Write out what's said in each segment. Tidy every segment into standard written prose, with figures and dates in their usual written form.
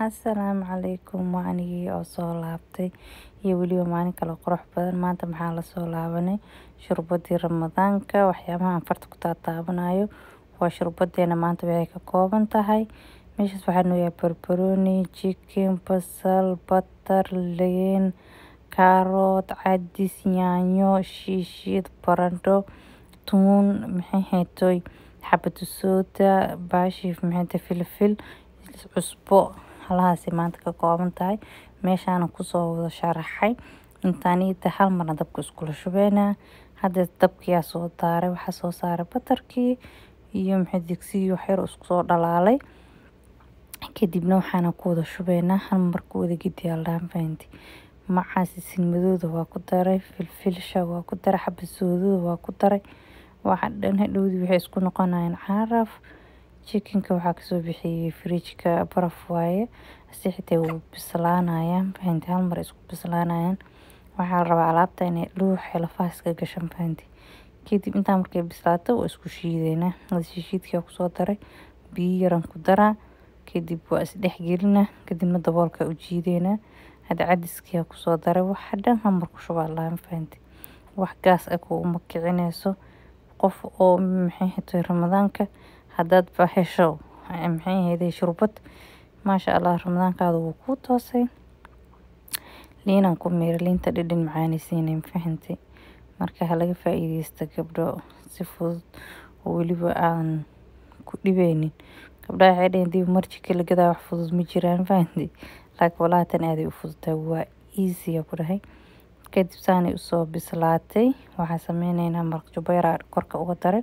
Assalaamu calaykum. Waa anigii oo soo laabtay iyo weliba maalin kale qurux badan. Maanta maxaa lasoo laabanay? Shurbadii Ramadaanka. Waxyaabaha aan farta ku taataabanayo waa shurbadeena. Maanta waxay ka kooban tahay, meeshaas waxaa noo yahay barbarooni, chicken, basal, butter, liin, carrot, cadis, yaanyo shiishiid, barandho, tuun, maxay haytoy, xabadu sooda, baashi, maxay tahay, filfil, cusbo. Halahaasi maanta ka kooban tahay. Meeshaana kusoo wada sharaxay intaanita hal marna dabka iskula shubeynaa. Hadda dabkiyaa soo daaray, waxaa soo saaray butterkii iyo maxay digsigii, waxyar isku soo dhalaalay. Kadibna waxaana ku wada shubeynaa hal mar, ku wada gediyaa laanfahanti. Macaasi sinmadooda waa ku daray, filfilsha waa ku daray, xabad soodada waa ku daray. Waxa dhan hadhowdii waxay isku noqonayaan caraf. Chickenka waxaa kasoo bixiyey fridgeka, baraf waaye, si xitaa wuu bislaanaya, fahanti, hal mar isku bislaanayaan. Waxaa la rabaa alaabta inay dhuuxa lafaha iska gashan, fahanti. Kadib intaa markay bislaato waa isku shiideynaa. Hada shiishiidkaa kusoo daray, biyo yaran ku daraa, kadib waa isdhex gelinaa, kadibna daboolka u jiideynaa. Hada cadiskiyaa kusoo daray. Waxa dhan hal mar ku shubaa lahaa, fahanti. Wax gaas ah kuuma kicinayso. Qof oo maxay hatay Ramadaanka haddaad ba hesho, maxay ahayd, shurbad, maasha Allah, Ramadaankaada wuu kuu toosay. Liinaan ku miiray, liinta dhadhan macaanaysiinay, fahantay. Marka ha laga faa'iideysta, gabdho, si fudud oo weliba aan ku dhibeynin. Gabdhaha waxay dhaheen dib marjika la gadaa, wax fudud ma jiraan, fahantay, laakiin walahi tan aaday u fududahay, waa easy ku dhahay. Kadib saanay usoo bislaatay, waxaa sameyneynaa maraq jubbo yaraa korka uga daray,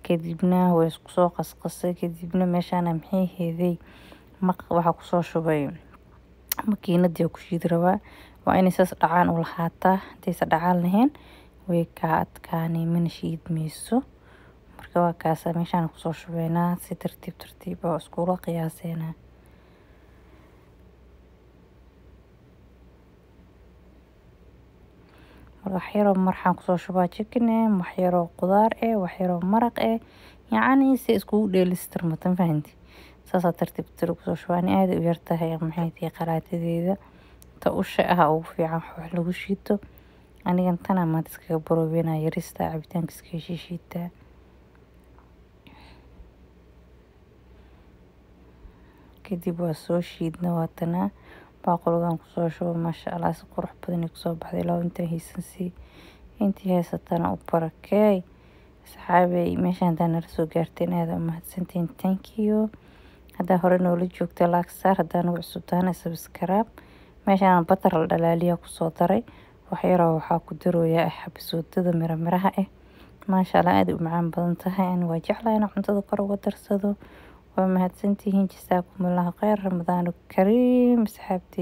kadibna way isku soo qasqasay. Kadibna meeshaana maxay heeday, waxaa kusoo shubay makiinadii ku shiidi rabaa. Waa inay saas dhacaan u lahaataa. Hadaysa dhacaan lahayn way kaa adkaanay, mana shiidmayso. Marka waa kaasa, meeshaan kusoo shubeynaa si tartiib tartiib oo iskula qiyaaseynaa. Waxyaroo marxaan kusoo shubaa chicken eh, waxyaroo qudaar eh, waxyaroo maraq eh, yacni si iskugu dheelistirmatan, fahanti. Saasaa tartiib tartiib kusoo shubaa. Ani aada u yartahay, maxay tahay, qaraatadeeda ta usha ah ugu fiican wax lagu shiito. Anigan tanaa maanta iskaga baroobeynaa, yarista cabitaanka iskaga shiishiitaa. Kadib waa soo shiidna, waatanaa baaquladan kusoo shubo. Maasha Allah, si qurux badan ay kusoo baxday. Ilaa intaan haysan sii, intii haysatana u barakeey. Asxaabey, meesha haddaa nala soo gaarteen aada u mahadsantihiin, thank you. Haddaa hore noola joogta, like saar. Haddaa nagu cusubtaana, subscribe. Meeshaan butter la dhalaaliyaa kusoo daray, waxyaroo waxaa ku darooyaa xabasoodada miro miraha ah. Maasha Allah, aada u macaan badan tahay. Ani waa jeclahay inaan cuntada kor uga darsado. Waa mahadsantihiin, jasaakumullahu kheyr, Ramadaanu kariim, asxaabtey.